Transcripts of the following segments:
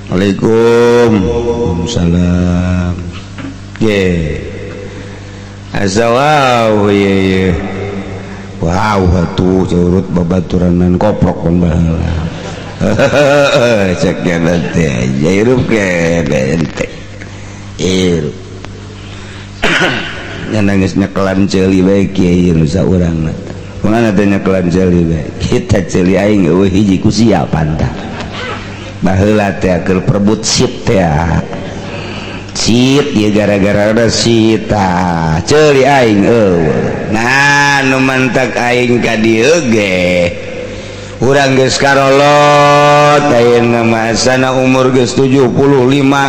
Waalaikum salam. Ye. Asa wow ye ye. Wow atuh curut babaturan main koprok pan baheula. Cek teh hirup keneh teh. Hirup. Nya nangis nyekelan ceuli bae kieu nu saurangna. Kumaha teh nyekelan ceuli bae? Kita ceuli aing eueuh hiji ku sia pantah. Baheula teh keur perebut sit teh. Sit ieu gara-gara da sit tah ceuli aing eueuh. Nah nu mantak aing ka dieu ge urang geus karolot ayeuna mah sana umur geus 75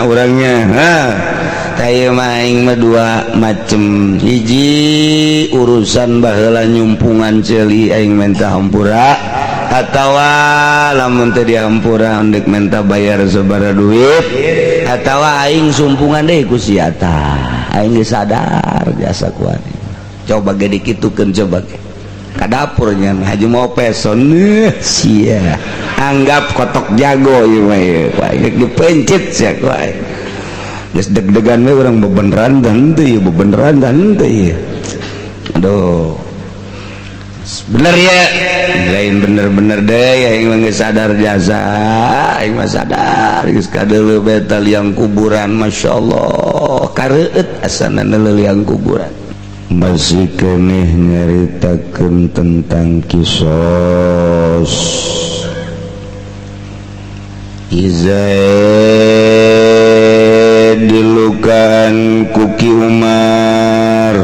urangnya. Hah. Tah mah aing mah dua macem, hiji urusan baheula nyumpungan ceuli aing menta hampura atawa lamun teu dihampura endek menta bayar sabaraha duit atawa aing sumpungan deui ku sia tah aing geus sadar jasa ku aing. Coba ge dikitukeun coba ge ka dapurnya haji mau peson sia anggap kotok jago ieu mah ieu aing dipencit sia ku aing. Geus deg-degan we urang bebeneran dan henteu ieu bebeneran dan henteu ieu. Aduh. Bener ya? Lain bener-bener deh aing mah geus sadar jasa, aing mah sadar geus kadeuleu beta liang kuburan masyaallah kareueut asana neuleuh liang kuburan. Masih keneh nyaritakeun tentang kisos. Izaid dilukaan ku Ki Umar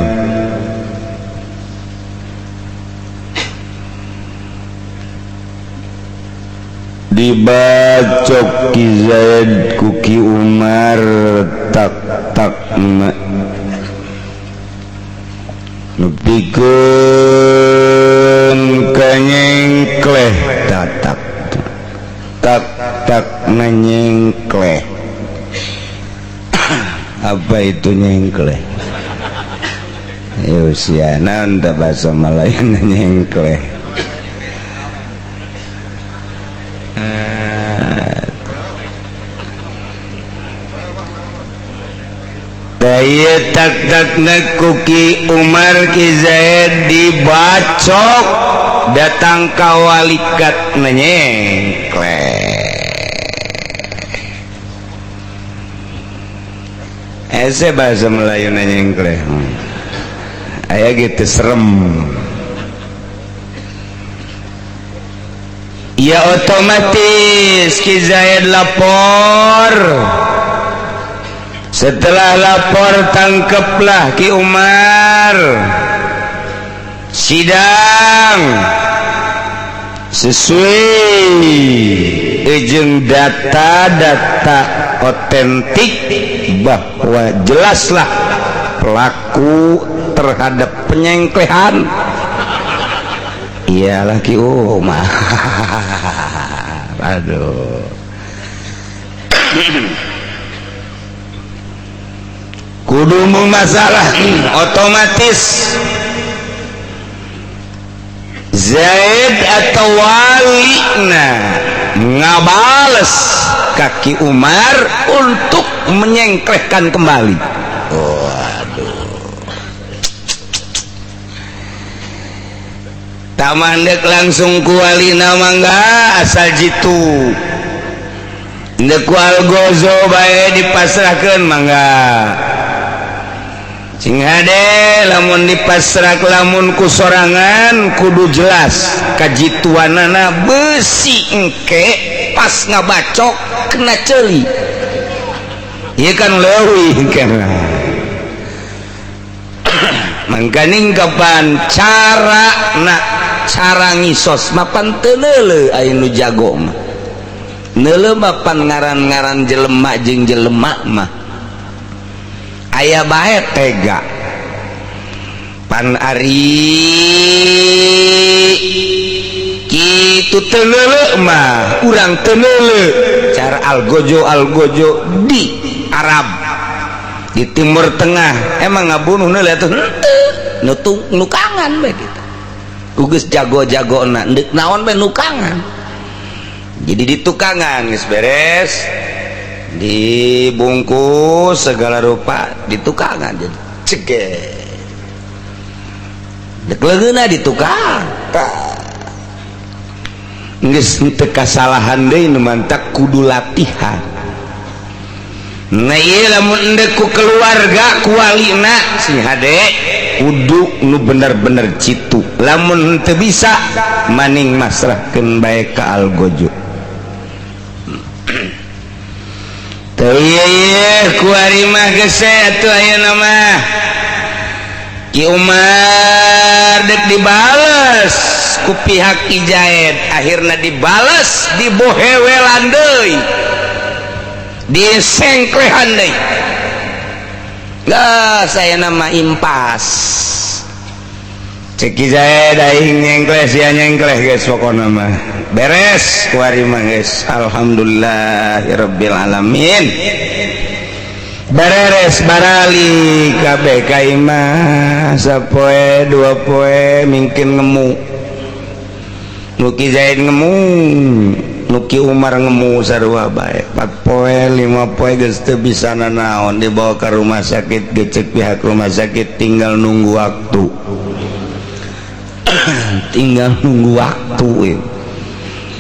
dibacok Ki Zaid ku Ki Umar tak tak nepikeun kanyengkleh tatak tak tak nanyengkleh. Apa itu nyengkleh? Ya usia naon teh bahasa Melayu nyengkleh. Daya tak tak ku Ki Umar Ki Zaid dibacok datang ka walikat nyengkleh. Ese bahasa Melayu nyengkleh. Aya gitu serem. Ya otomatis Ki Zaid lapor. Setelah lapor tangkeplah Ki Umar. Sidang sesuai jeung data-data otentik bahwa jelaslah pelaku terhadap penyengklehan iyalah Ki Umar. Aduh. Kudu masalah otomatis Zaid atau walina ngabales kaki Umar untuk menyengklehkan kembali. Waduh. Tak mandek langsung ku walina mangga asal jitu. Ndek ku algozo bae dipasrahkeun mangga. Sing hade lamun dipasrah lamun ku sorangan kudu jelas kajituanana besi engke pas ngabacok kena ceuli. Ieu kan leuwih kana. Mangkaning kapan cara na cara ngisos mapan teu neuleuh aya nu jago mah. Neuleuh mapan ngaran-ngaran jelema jeung jelema mah. Aya bae tega pan ari kitu teu neuleuh mah urang teu neuleuh cara algojo algojo di Arab di Timur Tengah emang ngabunuh neuleuh atuh henteu nukangan bae kitu geus jago-jagona deuk naon bae nukangan jadi ditukangan geus beres. Dibungkus segala rupa ditukangan jadi cege. Dek leungeunna ditukang. Geus teu kasalahan deui nu mantak kudu latihan. Nah ieu lamun endek ku keluarga ku walina sing hade kudu nu bener-bener citu. Lamun teu bisa maning masrahkeun bae ka algojo. Teu ieu ku ari mah geus atuh ayeuna mah. Ki Umar dek dibales ku pihak Ki Zaid, akhirna dibales dibohewelan deui. Disengklehan deui. Geus ayeuna mah impas. Cek Ki Zaid aing nyengkleh sia nyengkleh geus pokona mah. Beres ku ari mah geus. Alhamdulillahirabbil alamin. Beres barali kabeh ka imah sapoe dua poe mungkin ngemu. Nu Ki Zaid ngemu, nu Ki Umar ngemu sarua bae. 4 poe 5 poe geus teu bisa nanaon dibawa ka rumah sakit gecek pihak rumah sakit tinggal nunggu waktu. Tinggal nunggu waktu.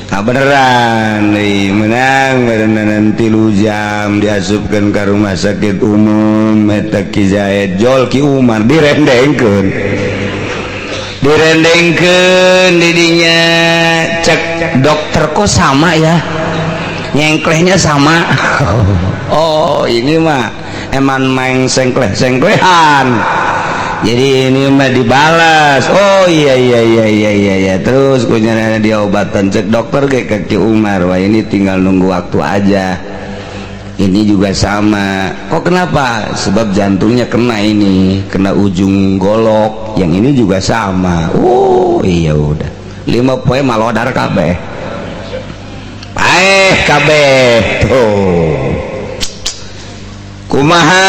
Ah beneran deui menang beneran 3 jam diasupkeun ka rumah sakit umum eta Ki Zaid jol Ki Umar direndengkeun. Direndengkeun didinya cek dokter kok sama ya nyengklehnya sama. Oh ini mah eman main sengkleh-sengklehan jadi ini mah dibalas. Oh iya iya iya iya iya iya terus kunyana diobatan cek dokter ke Ki Umar wah ini tinggal nunggu waktu aja ini juga sama kok kenapa sebab jantungnya kena ini kena ujung golok yang ini juga sama. Oh iya udah 5 poe malodar kabeh paeh kabeh tuh kumaha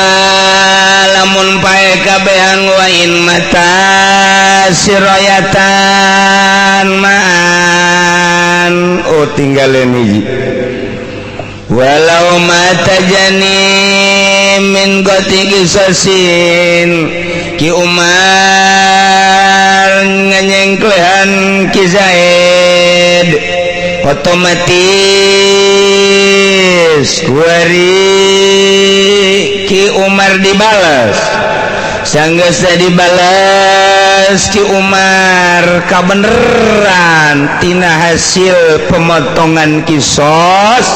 lamun paeh kabehan wa in mata sirayatan man oh tinggalin hiji walau mata jani min goti kisasin Ki Umar nganyengklehan Ki Zaid otomatis kuari Ki Umar dibalas sanggeusna dibalas Ki Umar kabeneran tina hasil pemotongan kisos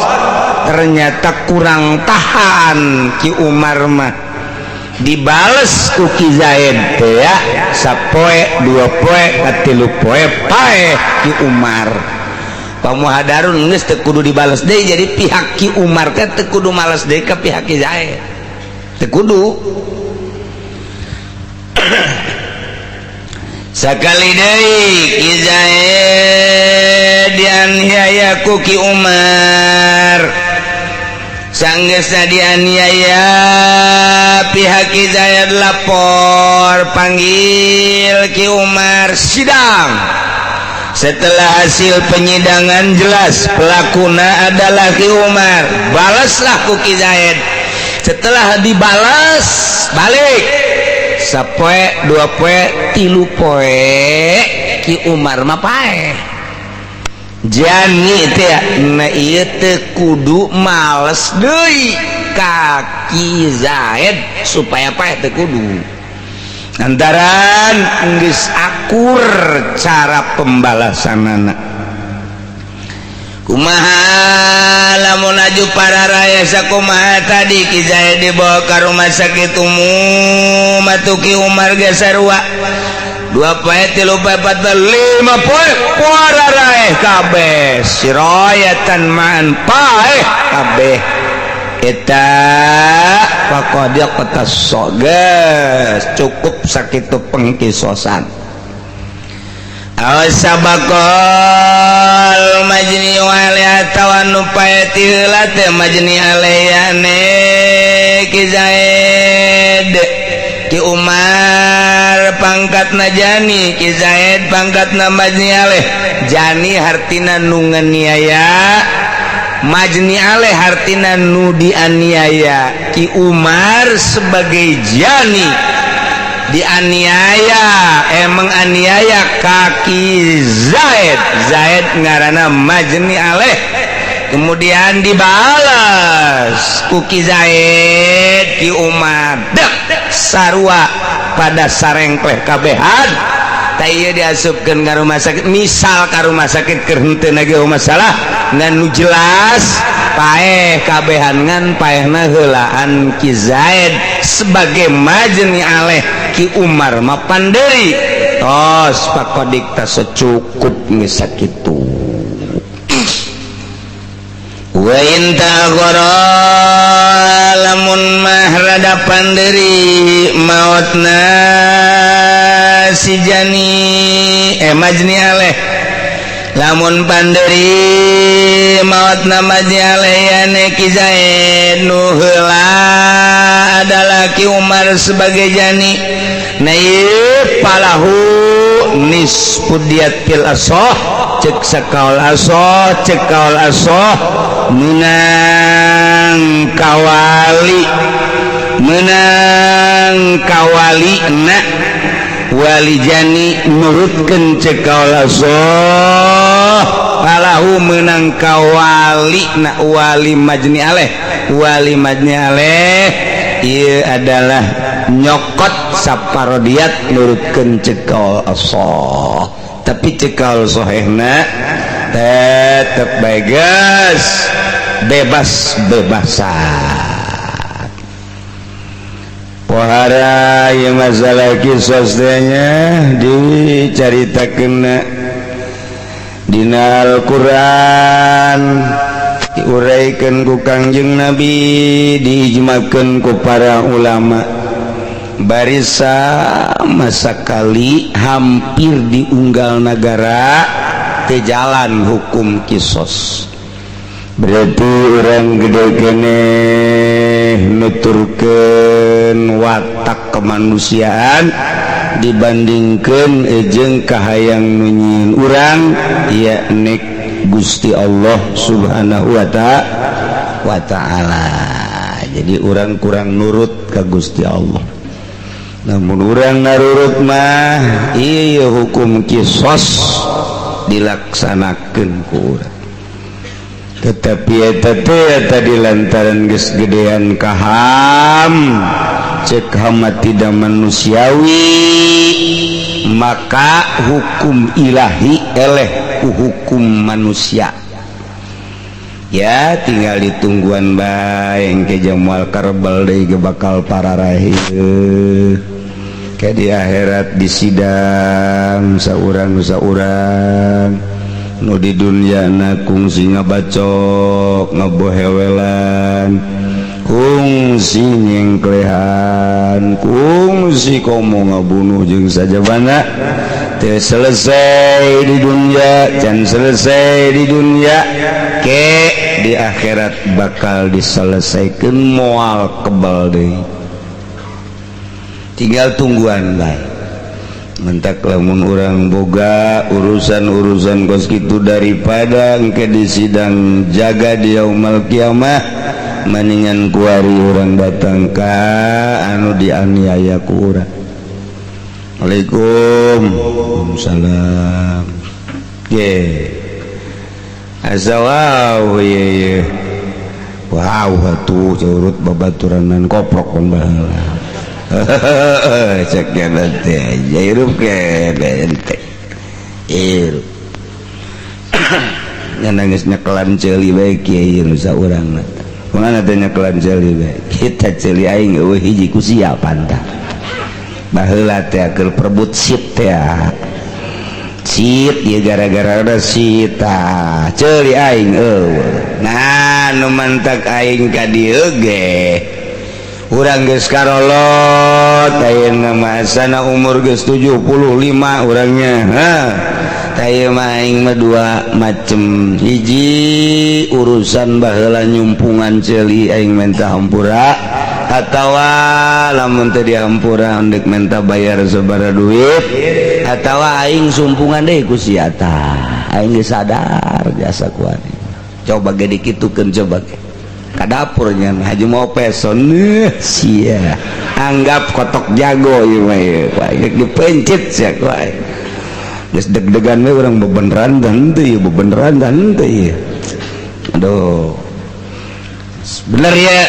ternyata kurang tahan Ki Umar mah dibales ku Ki Zaid teh ya sapoe dua poe katilu poe paeh Ki Umar. Pamuhadarun geus teu kudu dibales deui jadi pihak Ki Umar teh teu kudu males deui ka pihak Ki Zaid teu kudu. Sakali deui Ki Zaid dianiaya ku Ki Umar sanggeusna dianiaya pihak Ki Zaid lapor panggil Ki Umar sidang. Setelah hasil penyidangan jelas pelakuna adalah Ki Umar, balaslah ku Ki Zaid. Setelah dibalas balik sapoe dua poe tilu poe Ki Umar mah paeh. Jani teh na ieu teu kudu males deui ka Ki Zaid supaya paeh teu kudu. Lantaran geus akur cara pembalasanana. Kumaha lamun aju para raya sakumaha tadi Ki Zaid dibawa ka rumah sakit umum atuh Ki Umar ge sarua 2 poe 3 poe 4 poe 5 poe para raeh kabeh sirayatan man paeh kabeh eta faqad qatasso geus cukup sakitu pengkisosan. Sabaqal majni alaiha tawanu paeti heula teh majni alaihane Ki Zaid Ki Umar pangkatna jani Ki Zaid pangkatna majni alaih jani hartina nu nganiaya Majni alaih hartina nu dianiaya Ki Umar sebagai jani dianiaya, emang aniaya ka Ki Zaid. Zaid ngaranna majni alaih. Kemudian dibalas ku Ki Zaid, Ki Umar dek sarua pada sarengkleh kabehan. Tah, ieu diasupkeun ka rumah sakit, misal ka rumah sakit keur henteu lagi masalah, ngan nu jelas paeh kabehan, ngan paehna heulaan Ki Zaid sebagai majni alaih. Ki Umar mah panderi. Tos, Pak Kodik, tas secukup geus sakitu. Wa in ta'akhkhara, lamun mah rada panderi mautna si jani, eh, majni alaih, lamun panderi mautna majni alaih yane Ki Zaid, nu heula adalah Ki Umar sebagai jani. Nah, ieu falahu nisfu diyat fil asoh, cek sakaul asoh, cek kaul asoh menang kawali, menang kawali na wali jani nurutkeun. Cek kaul asoh falahu menang kawali na wali majni alaih, wali majni alaih ieu adalah nyokot saparodiat nurutkeun cek kaul asoh. Tapi cek kaul sohehna tetep bae geus bebas bebasan. Pohara yang masalah kisos nya dicaritakeun dina Al-Qur'an, diuraikan ku Kangjeng Nabi, diijmakeun ku para ulama, barisa masa kali hampir diunggal negara ke jalan hukum kisos. Berarti orang gede keneh nuturkeun watak kemanusiaan dibandingkan ejeng kahayang nu nyieun urang, yakni Gusti Allah Subhanahu wa ta'ala. Jadi orang kurang nurut ke Gusti Allah. Namun orang narurut mah iya hukum kisos dilaksanakan ku urang. Tetapi eta teh tadi lantaran geus gedean kaham, cek hama tidak manusiawi, maka hukum ilahi eleh ku hukum manusia. Ya, tinggal ditungguan bae, engke moal karbel deui ge bakal pararahi ke di akhirat di sidang saurang saurang. Nu di dunia na kungsi ngabacok, ngabohewelan, kungsi nyengklehan, kungsi komo ngabunuh jeung sajabana, teu selesai di dunia, can selesai di dunia, ke di akhirat bakal diselesaikan, moal kebal deui. Tinggal tungguan bae. Mentak lamun urang boga urusan-urusan kos kitu, daripada engke di sidang jaga di yaumal kiamah, mendingan kuari urang datang ka anu dianiaya ku urang. Assalamualaikum. Salam ye asa wow ye ye wow atuh curut babaturan koprok pan baheula. Cek teh hirup ke ente hirup nya nangis nyekelan ceuli bae kiai nu saurangna. Kumaha teh nyekelan ceuli bae kita? Ceuli aing eueuh hiji ku siapan tah. Baheula teh keur perebut sit teh, sit ieu gara-gara ada sit tah ceuli aing eueuh. Nah, nu mantak aing ka dieu ge urang geus karolot ayeuna mah, sana umur geus 75 urangnya. Ha tah, ieu mah aing mah dua macem: hiji, urusan baheula nyumpungan ceuli aing minta hampura, atawa lamun teu dihampura ndek minta bayar sabaraha duit, atawa aing sumpungan deui ku sia. Tah, aing geus sadar jasa ku aing. Coba ge dikitukeun, coba ge ka dapurnya Haji mau peson sia, anggap kotok jago ieu mah ieu. Wah, dipencit sia ku aing. Geus deg-degan we urang, bebeneran dan henteu ieu, bebeneran dan henteu ieu. Aduh, bener ya,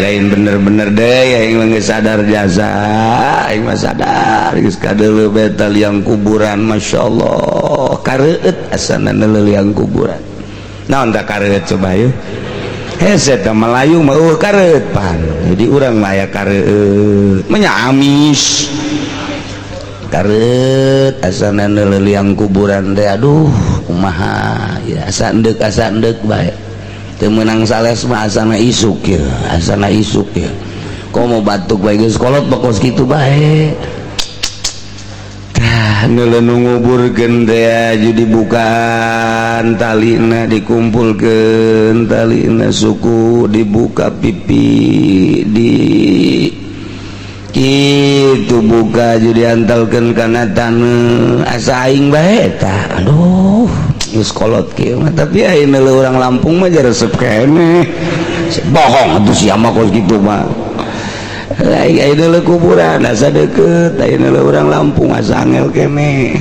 lain bener-bener deh ya. Aing mah geus sadar jasa, aing mah sadar geus kadeuleu beta liang kuburan. Masyaallah, kareueut asana neuleuh liang kuburan. Naon tak kareueut? Coba yeuh, hese teh Melayu mah eueuh kareueut pan. Jadi urang mah aya kareueut mah, amis kareueut asana neuleuh liang kuburan teh. Aduh, kumaha ya, asa endek, asa endek bae. Teu meunang sales mah, asana isuk ya, asana isuk ya. Komo batuk bae, geus kolot bakos kitu bae. Tah, neuleuh nu nguburkeun teh jadi dibukaan talina, dikumpulkeun talina, suku dibuka, pipi di kitu buka, jadi diantalkeun kana taneuh. Asa aing bae tah, aduh, geus kolot kieu mah. Tapi ayeuna urang Lampung mah resep keneh. Bohong atuh sia mah kos kitu mah. Ayeuna kuburan asa deukeut, ayeuna urang Lampung asa angel keneh.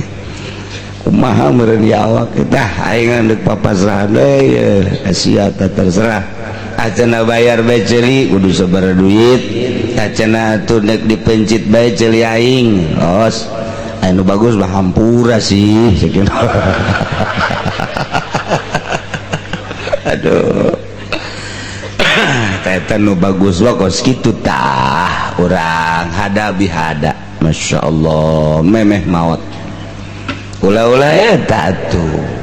Kumaha meureun ya awak tah, aing deuk papasrahan deui sia, terserah. Acana bayar bae ceuli, kudu sabaraha duit. Acana atuh nek dipencit bae ceuli aing, os anu bagus mah hampura sih. Aduh, teta nu bagus mah kos kitu tah, urang hadabi hada. Masya Allah, memeh maot ulah-ulah eta tuh.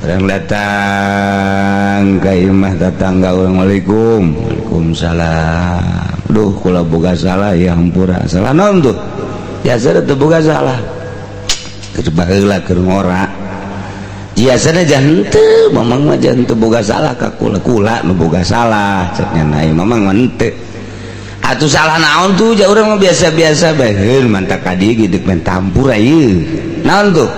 Orang datang ke imah tetangga urang, "Waalaikum." "Waalaikumsalam." "Duh, kula boga salah ya, hampura." "Salah naon tuh?" "Biasa teu boga salah, keur baheula keur ngora. Biasana jangan henteu, mamang mah jangan teu boga salah ka kula, kula nu boga salah," cek nya. "Mamang mah henteu atuh." "Salah naon tuh?" "Ja urang mah biasa-biasa bae." "Heuh, mantak ka dieu ge deuk menta hampura ieu." "Naon tuh?"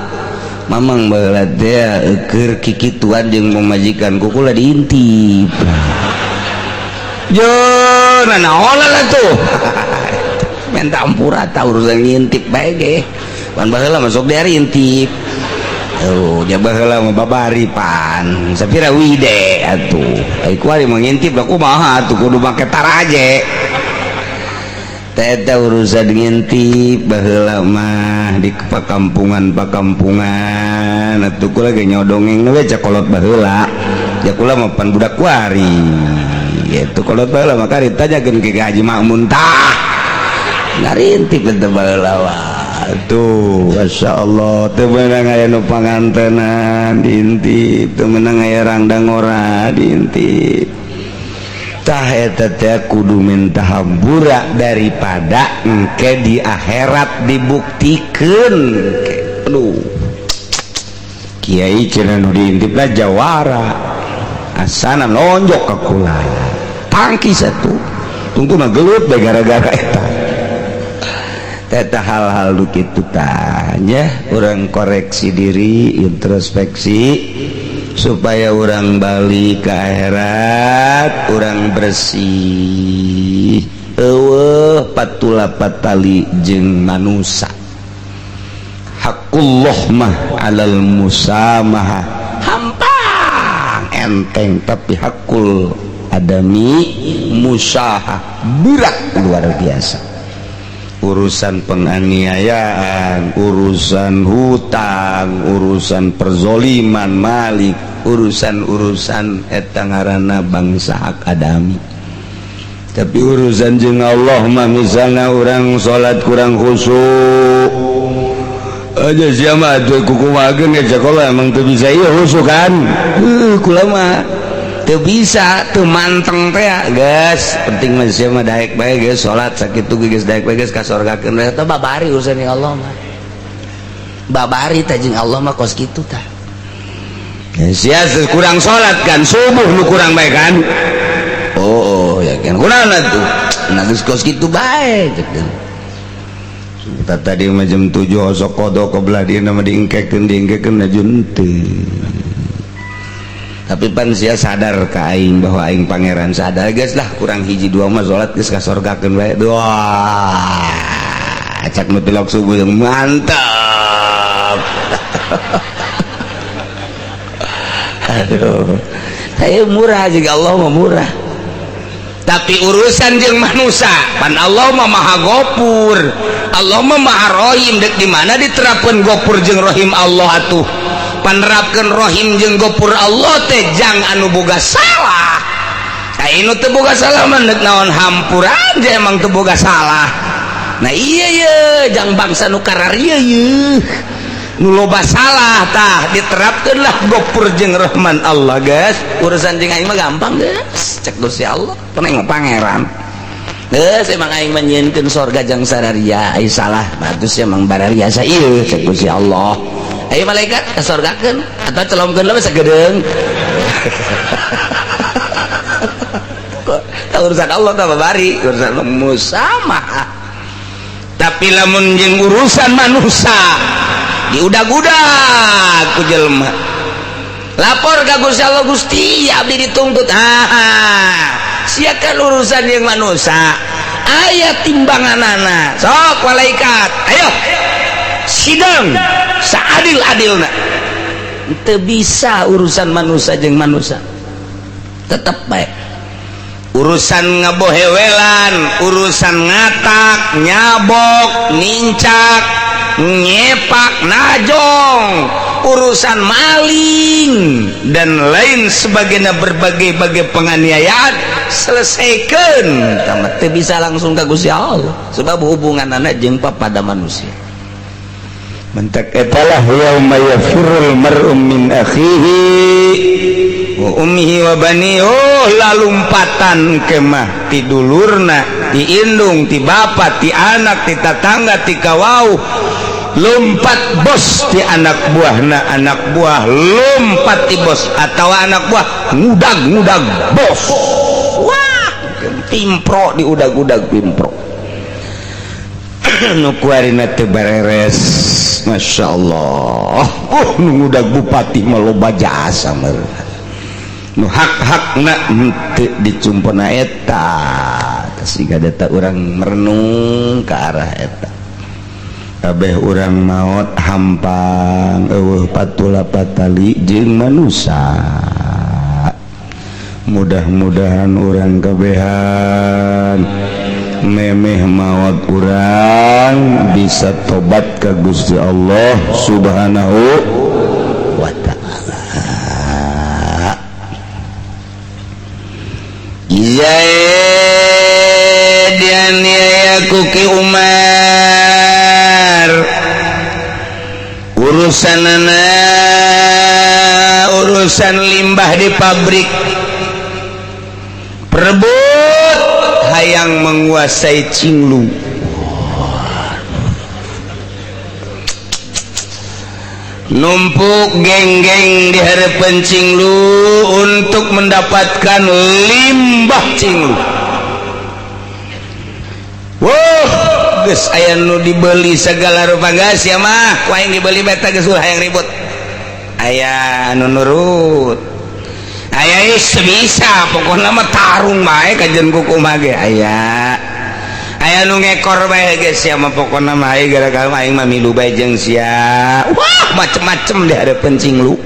"Mamang baheula teh keur kikituan jeung pamajikan, ku kula diintip." "Jo, naon lah tuh?" "Menta hampura tah urusan ngintip bae ge. Pan baheula masuk dari intip." Oh, dia baheula mah babari pan. Sapira wide atuh. Ai kuari mengintip lah kumaha atuh, kudu make taraje. Teta urusan ngintip baheula mah di pakampungan-pakampungan atuh, kula ge nyodongeng we cek kolot baheula. Ya kula mah pan budak kuari. Itu kolot baheula mah kari tanyakeun ke Haji Makmun tah. Ngarintip teh baheula mah. Tuh, Masya Allah, teu meunang aya nu pangantenan diintip, teu meunang aya rangdang ora diintip. Tah, eta teh kudu minta hampura daripada engke di akhirat dibuktikeun. Aduh, kiai cenah nu diintip lah jawara, asana nonjok ka kula, tangkis atuh, tunggu mah gelut bae gara-gara eta. Eta hal-hal nu kitu tah nya, urang koreksi diri, introspeksi supaya urang balik ke akhirat urang bersih, eueuh patula patali jeung manusa. Hakullah mah alal musamaha hampang enteng, tapi hakul adami musaha berat luar biasa. Urusan penganiayaan, urusan hutang, urusan perzoliman malik, urusan-urusan eta ngaranna bangsa hak adami. Tapi urusan jeung Allah mah, misalnya orang salat kurang khusyuk aja, siapa tuh kukumahakeun ge sekolah emang teu bisa ieu khusyuk kan. Kula mah teu bisa, teu manteng teh. Geus penting mah sia mah daek bae, geus salat sakitu geus daek bae, geus kasorgakeun. Eta babari urusan jeung Allah mah, babari teh jeung Allah mah kos kitu tah. Sia kurang salat kan, subuh nu kurang bae kan. Oh, ya kan, kurang tuh. Nah, geus kos kitu bae cek. Tadi mah jam 7 osok kodok kebelah dia nama diengkekeun, diengkekeun aju henteu. Tapi pan sia sadar ka aing bahwa aing pangeran sadar geus lah kurang hiji dua mah salat geus kasorgakeun bae. Wah, cak nu tilok subuh mantap. Aduh, saya murah juga, Allah mah murah. Tapi urusan jeung manusia, pan Allah mah maha gopur, Allah mah maha rohim. Dek di mana diterapkan gopur jeung rohim Allah atuh? Panerapkeun rohim jeung gopur Allah teh jang anu boga salah. Anu teu boga salah mah dek naon hampura aja, emang teu boga salah. Nah iya ye, jang bangsa nu kararieu ye. Nu loba salah tah diterapkeunlah gopur jeung rahman Allah guys. Urusan jeung aing mah gampang guys. Cek Gusti Allah, pan aing mah pangeran. Geus emang aing mah nyieunkeun sorga jang sararia, ai salah bagus emang bararia ieu cek Gusti Allah. Ayo malaikat kasorgakeun atau celomkeun lah sagedeung. Urusan Allah tah babari, urusan musamaah. Tapi lamun jeung urusan manusia diudag-udag ku jelema. Lapor ka Gusti Allah, Gusti abdi dituntut. Ah, sia kan urusan jeung manusia. Aya timbanganana. Sok malaikat, ayo sidang seadil-adilna. Teu bisa urusan manusia jeung manusia. Tetep baik. Urusan ngebohewelan, urusan ngatak, nyabok, nincak, nyepak, najong, urusan maling dan lain sebagainya, berbagai-bagai penganiayaan selesaikan. Tamat teu bisa langsung ka Gusti Allah sebab hubunganana jeung papada manusia. Mentak etalah yauma yafirrul mar'u min akhihi wa ummihi wa bani. Oh, lalumpatan kemah ti dulurna, ti indung, ti bapa, ti anak, ti tatangga, ti kawau, lompat bos ti anak buahna, anak buah lompat ti bos atau anak buah ngudag-ngudag bos. Wah, pimpro diudag-udag pimpro. Nu kuarina teu bareres. Masya Allah. Nu ngudag bupati mah loba jasa meureun. Nu hak-hakna henteu dicumpona eta. Sehingga data urang merenung ke arah eta. Kabeh urang maot hampang eueuh patula patali jeung manusa. Mudah-mudahan urang kabehan memeh maot urang bisa tobat ka Gusti Allah Subhanahu wa ta'ala. Zaid dianiaya ku Ki Umar, urusanana urusan limbah di pabrik, perebut hayang menguasai Cinglu. Numpuk geng-geng di hadapan Cinglu untuk mendapatkan limbah Cinglu. Wah, geus aya nu dibeli segala rupa geus ya mah, ku aing dibeli beta geus ulah hayang ribut. Aya anu nurut. Aya geus bisa pokona mah tarung bae kajen kukumaha ge aya. Aya nu ngekor bae geus sia mah pokona mah aya gara-gara aing mah milu bae jeung sia. Wah, macem-macem di hadapan Cinglu.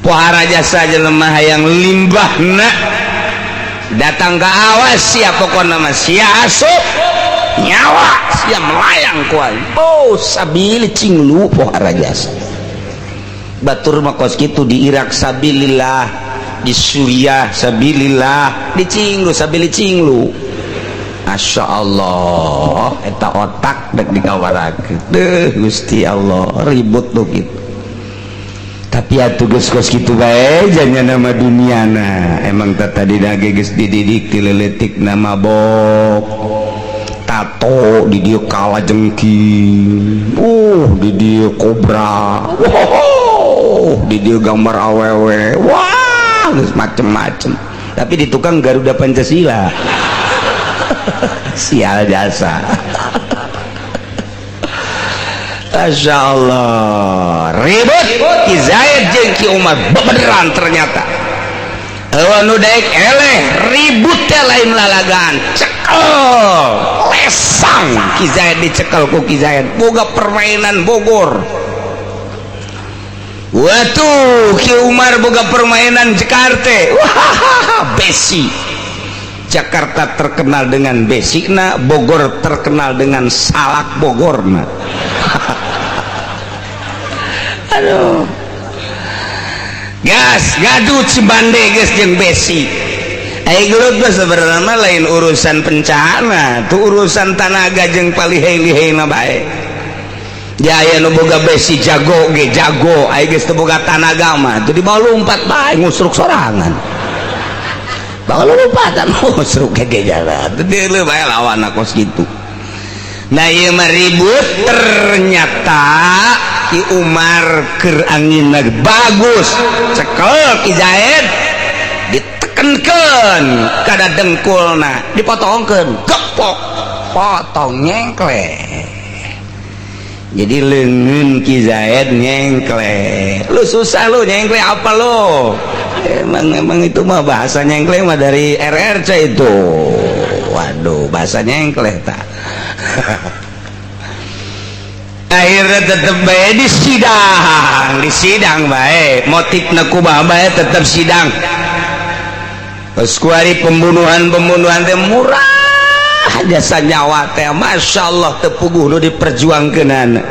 Pohara jasa jelema hayang limbahna datang ke awas sia pokona mah sia asup nyawa sia melayang ku aing. Oh, sabili Cinglu pohara jasa. Batur mah kos kitu di Irak sabilillah, di Suriah sabilillah, di Cinglu sabili Cinglu. Masya Allah, eta otak dek dikawarakeun. Deuh Gusti Allah, ribut tuh gitu. Tapi atuh geus kos kitu bae janya nama duniana. Emang teh tadi dage geus dididik ti leutik na mabok. Tato di dieu kala jengking. Di dieu kobra. Wow, di dieu gambar awewe. Wah, geus macem-macem. Tapi di tukang Garuda Pancasila. Sial jasa. Masya Allah, ribut Ki Zaid jeung Ki Umar bebeneran. Ternyata euweuh nu daek eleh, ribut teh lain lalagan. Cekel lesang Ki Zaid, dicekel ku Ki Zaid, boga permainan Bogor. Waduh, Ki Umar boga permainan Jakarta. Wah, besi. Jakarta terkenal dengan besina, Bogor terkenal dengan salak Bogorna. Aduh. Gas, gaduh Cibande geus jeung besi. Ai gelut mah sebenarnya lain urusan pencana, tuh urusan tanaga jeung palihei-liheina bae. Jaya nu boga besi jago ge jago, ai geus teu boga tanaga mah teu dibawa lompat bae, ngusruk sorangan. Bawa lompatan ngusruk ge jalan. Teu deuleu bae lawan kos kitu. Nah, ieu mah ribut, ternyata Ki Umar keur anginna bagus, cekel Ki Zaid, ditekenkeun kada dengkulna, dipotongkeun, gepok, potong, nyengklek. Jadi leungeun Ki Zaid nyengklek. Lu susah lu nyengklek apa lu? Emang emang itu mah bahasa nyengklek mah dari RRC itu. Waduh, bahasa nyengklek tak. Akhirnya tetep bae di sidang, di sidang bae. Motifna kumaha bae tetep sidang. Pas kuari pembunuhan-pembunuhan teh murah jasa nyawa teh, Masya Allah, teu puguh nu diperjuangkeunana.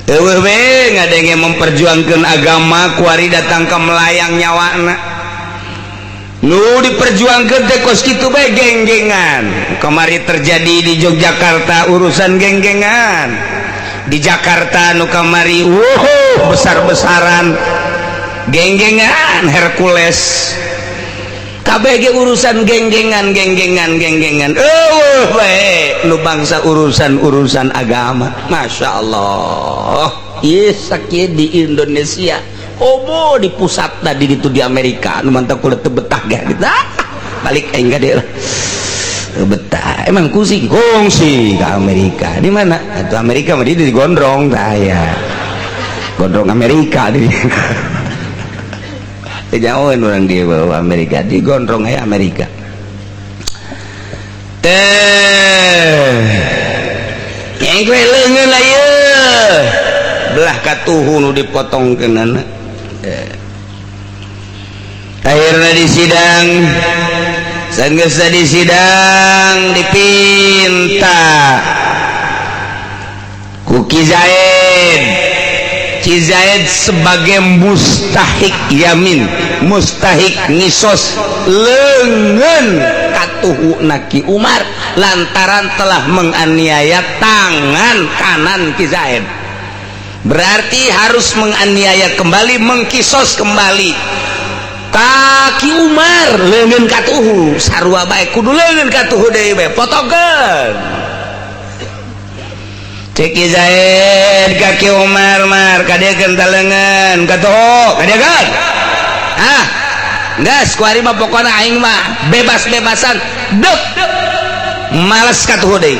Euweuh we ngadenge memperjuangkeun agama, kuari datang ke melayang nyawana. Nu diperjuangkeun teh kos kitu bae, geng-gengan. Kamari terjadi di Yogyakarta urusan geng-gengan. Di Jakarta nu kamari, wuh, besar-besaran geng-gengan Hercules. KBG urusan geng-gengan, geng-gengan, geng-gengan. Euweuh bae nu bangsa urusan-urusan agama. Masya Allah. Ieu sakieu di Indonesia. Komo di pusat tadi itu di Amerika nu mantap kula teu betah ge gitu. Ah, balik aing ka dieu lah. Teu betah. Emang kungsi kungsi ke Amerika. Di mana? Itu Amerika mah di Gondrong tah ya. Gondrong Amerika di. Jauhin orang di bawah Amerika, di Gondrong ya Amerika. Teh. Nyengkle leungeun lah ye. Belah katuhu nu dipotongkeunana. Akhirnya di sidang, sanggeus di sidang dipinta ku Ki Zaid. Ki Zaid sebagai mustahik yamin, mustahik ngisos leungeun katuhu Ki Umar lantaran telah menganiaya tangan kanan Ki Zaid. Berarti harus menganiaya kembali, mengkisos kembali. Ka Ki Umar leungeun katuhu sarua bae, kudu leungeun katuhu deui bae, potongkeun. Cek Ki Zaid ka Ki Umar, "Mar, kadiekeun tah leungeun katuhu, kadiekeun." Ah, geus kuari mah pokona aing mah bebas-bebasan dek males katuhu deui.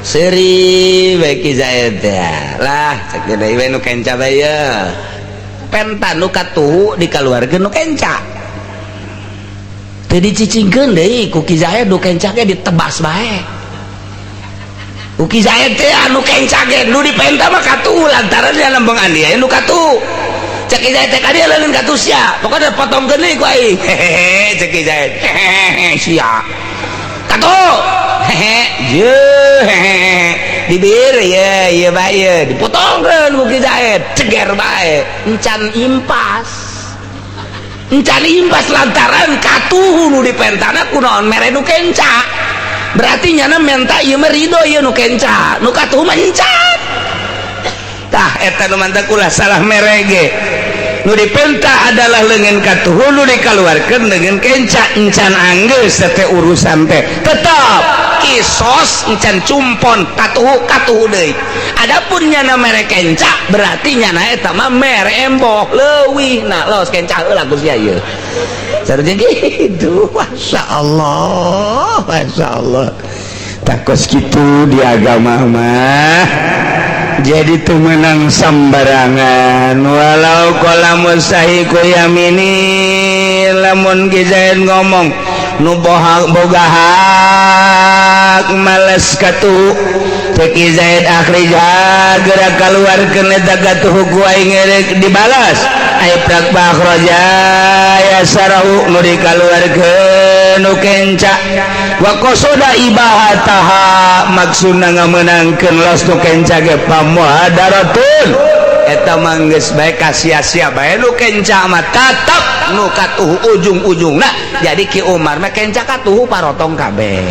Seuri bae Ki Zaid teh. Lah, cek deui we nu kenca bae ye. Penta nu katuhu dikaluarkeun nu kenca. Teu dicicingkeun deui ku Ki Zaid, nu kenca ge ditebas bae. Ku Ki Zaid teh anu kenca ge nu dipenta mah katuhu lantaran dia lembeng andi nu katuhu. Cek Ki Zaid teh, "Ka dieu leungeun katuhu sia. Pokona potongkeun deui ku aing." Hehehe, cek Ki Zaid. Hehehe sia. Katuhu. Hehe, je hehehe. Dibir ye ye bae ye dipotongkeun ku Ki Zaid, ceger bae. Encan impas. Encan impas lantaran katuhu nu dipentana kunaon mere nu kenca. Berarti nyana menta ieu mah ridho ieu nu kenca, nu katuhu mah encan. Tah eta nu mantak ulah salah merege. Nu dipenta adalah leungeun katuhu, nu dikaluarkeun leungeun kenca, encan anggeus teh urusan teh. Tetep kisos encan cumpon, katuhu katuhu deui. Adapun nyana mere kenca berarti nyana eta mah mere emboh leuwih. Nah, los kenca heula ku sia ieu. Sarua gitu. Masya Allah, Masya Allah. Takos gitu di agama mah. Jadi teu meunang sambarangan. Walau qala mustahiqu yamini, lamun Ki Zaid ngomong nu boga hak males katuhu, cek Ki Zaid akhrija, geura kaluarkeun eta katuhu ku aing erek dibalas. Ay prak akhraja ya sarahu nu dikaluarkeun nu kenca, wa qasada ibahataha, maksudna ngamenangkeun los nu kenca ge pamuhadaratun, eta mah geus bae kasia-sia bae nu kenca mah, tetep nu katuhu ujung-ujungna. Jadi Ki Umar mah kenca katuhu parotong kabeh.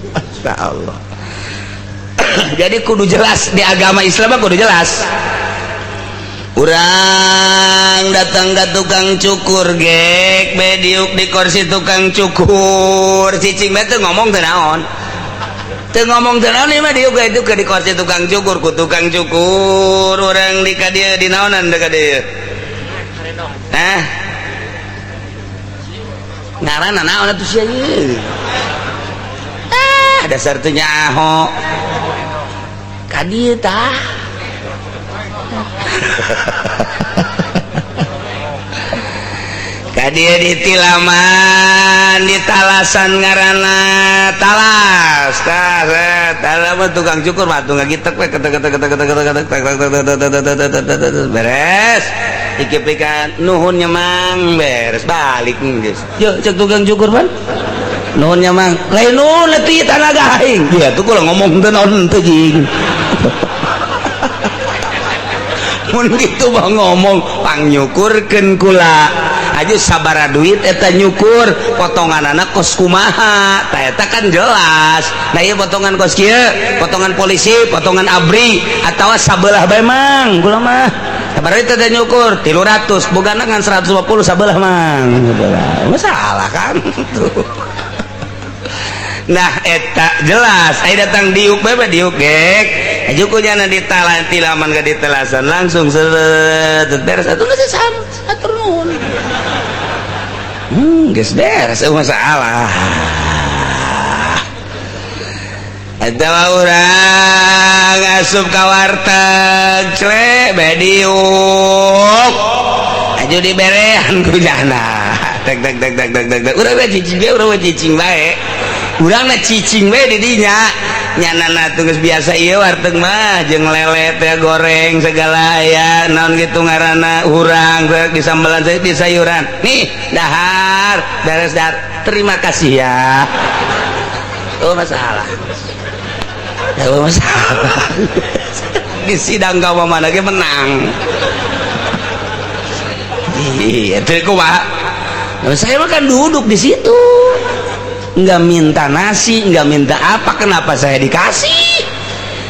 Masya Allah. Jadi kudu jelas di agama Islam mah, kudu jelas. Urang datang ke tukang cukur gek be diuk di kursi tukang cukur, cicing be teu ngomong teu naon, teu ngomong teu naon. Ieu mah diuk itu ke di kursi tukang cukur, ku tukang cukur urang di ka dieu, di naonan ka dieu? Hah, ngaranna naon atuh sia ieu? Ah, dasar teu nyaho ka dieu tah. Ka dieu di tilaman, di talasan, ngaranna talas tah. Talas mah tukang cukur mah tuh ngagitek we, ketek ketek ketek ketek ketek ketek ketek, beres ikipikan, nuhun nya Mang, beres balik geus. Yeuh, cek tukang cukur pan, nuhun nya Mang. Lain nuhun leutik tanaga aing. Iya tuh, kalau ngomong teu naon teu jing. Mun kitu mah ngomong pangnyukurkeun kula aja sabara duit eta nyukur, potongan anak kos kumaha tah, eta kan jelas. Nah, ieu potongan kos kieu, potongan polisi, potongan ABRI, atawa sabelah bae Mang, kula mah sabara duit eta nyukur 300, bogana ngan 150, sabelah Mang, sabelah masalah kan tuh. Nah, eta jelas. Aya datang diuk bae, diuk gek aju ku nyana di talan tilaman ke di telasan, langsung seret beres atuh, geus atur nuhun. Geus beres masalah. Eta mah urang asup ka warteg clek bae diuk aju diberean ku jana, tek tek tek tek tek tek. Urang mah cicing bae, urang mah cicing bae, urang mah cicing bae di dinya. Nyanana tuh geus biasa ieu warteg mah, jeung lele teh goreng segala aya naon gitu ngaranna, urang teh di sambelan teh, di sayuran nih, dahar beres dahar, terima kasih ya. Oh, masalah ya, masalah di sidang kau mana ge menang. Iya teh kumaha, saya mah kan duduk di situ nggak minta nasi, nggak minta apa, kenapa saya dikasih?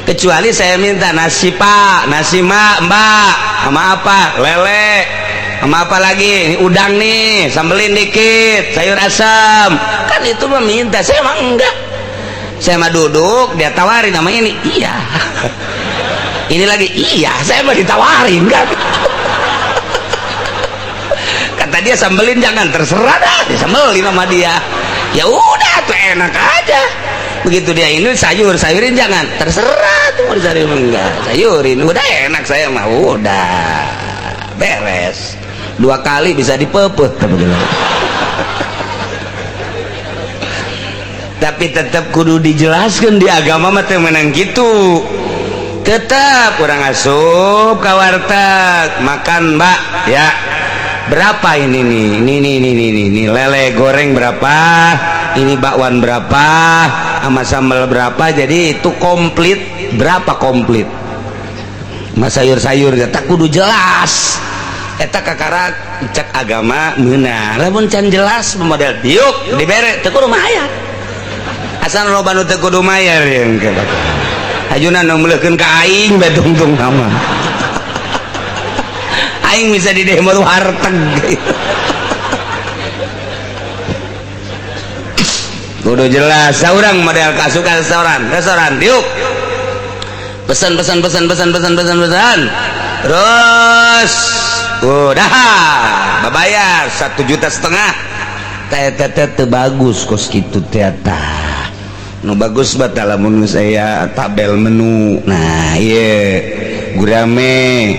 Kecuali saya minta nasi Pak, nasi Mak, Mbak, sama apa, lele, sama apa lagi, ini udang nih, sambelin dikit, sayur asam, kan itu mah minta. Saya mah enggak, saya mah duduk, dia tawarin sama ini, iya, ini lagi, iya, saya mah ditawarin kan. Kata dia sambelin jangan, terserah dah, disambelin sama dia. Ya udah tuh enak aja. Begitu dia ini sayur, sayurin jangan, terserah tuh mau disayurin enggak, sayurin udah enak, saya mah udah beres. Dua kali bisa dipepet, tapi tetap kudu dijelaskan di agama mah teu meunang gitu. Tetap kurang asup ka warteg makan, Mbak, ya berapa ini nih, ini lele goreng berapa, ini bakwan berapa, sama sambal berapa, jadi itu komplit berapa, komplit mas sayur-sayur, tak kudu jelas. Eta kakara cek agama meunang. Lamun can jelas model diuk dibere teu kudu mayar, asal loba nu teu kudu mayar yang ajuna nu meuleukeun ka aing bae tungtung nama aing bisa di demo warteg. Kudu jelas. Saurang model kasukan restoran, restoran diuk pesan pesan pesan pesan pesan pesan pesan, terus udah bayar 1,5 juta. Teh teh teh bagus kos kitu teh tah. Nu bagus batal lamun saya tabel menu. Nah, iya gurame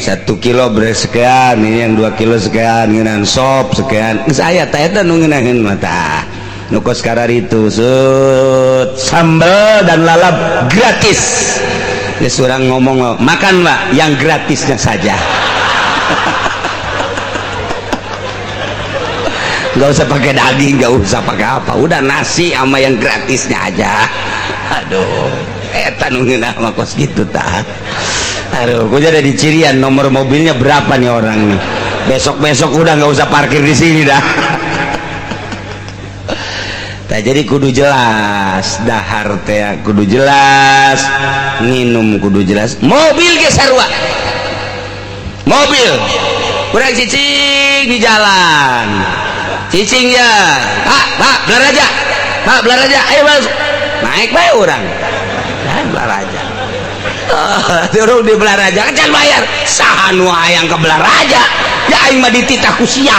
1 kilo beras sekian, ini yang 2 kilo sekian, ngeunaan sop sekian. Geus aya tah eta nu ngeunaheun mah tah. Nu kos kararitu sut sambal dan lalap gratis. Geus urang ngomong makan Pak yang gratisnya saja. Nggak usah pakai daging, nggak usah pakai apa, udah nasi sama yang gratisnya aja. Aduh, eta nu ngeunah mah kos kitu tah. Aduh, gua jadi di cirian nomor mobilnya berapa nih orang nih. Besok-besok udah nggak usah parkir di sini dah. Nah, jadi kudu jelas dahar teh kudu jelas, nginum kudu jelas, mobil ge sarua. Mobil kurang cicing di jalan. Cicing ya, Pak, Pak, Belaraja, Pak, Belaraja, ayo mas, naik bae orang, nah, Belaraja, turun di Belaraja, kan bayar, saha nu hayang ke Belaraja, ya aing mah dititah ku sia,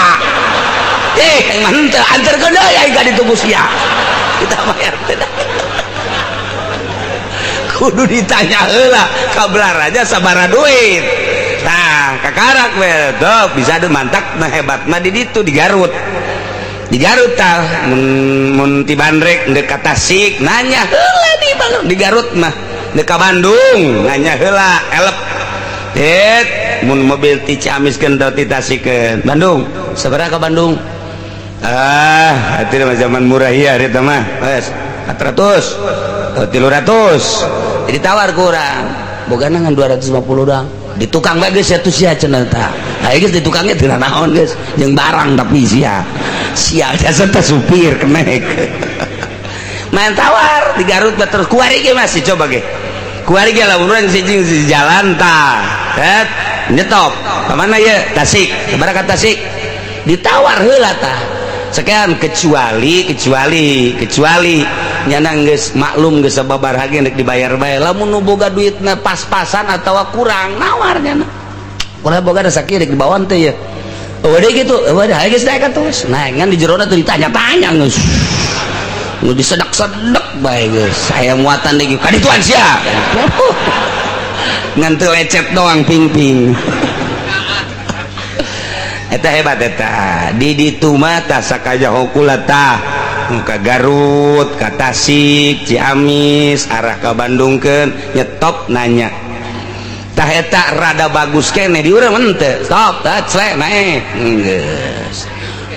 aing mah henteu, anterkeun deui aing ka ditu ku sia, kita bayar teh, kudu ditanya heula ka Belaraja sabaraha duit, nah kakarak we, tuh bisa deh mantak nah hebat mah di ditu di Garut. Di Garut tah mun ti Bandrek deuk ka Tasik nanya heula di Bandung di Garut mah deuk ka Bandung nanya heula elep tit mun mobil ti Ciamis keun ti Tasik Bandung sabaraha ka Bandung ah atuh mah zaman murah ieu harita mah geus 400 300 jadi tawar kurang bogana ngan 250 doang di tukang bae geus atuh sia cenah tah aya geus di tukangnya teu naon geus jeung barang tapi sia sia jasa teh supir kenek main tawar di Garut mah terus kuari ge masih coba ge kuari ge lamun urang siji di jalan tah tet nyetop ka mana ye Tasik sabaraha ka Tasik ditawar heula tah sekian kecuali nyana geus maklum geus sababaraha ge rek dibayar bae lamun nu boga duitna pas-pasan atawa kurang nawar nyana ulah boga da sakieu rek dibawa teh ye eueuh deui kitu eueuh deui geus naik atuh nah ngan di jerona teh ditanya-tanya geus nu disedak-sedek bae geus saya muatan deui ka dituan sia ngan teu lecet doang ping-ping eta hebat eta di ditu mah tah sakajaho kula tah ka Garut ka Tasik Ciamis arah ka Bandung keun nyetop nanya tah eta rada bagus keneh di urang henteu stop tah clek naek geus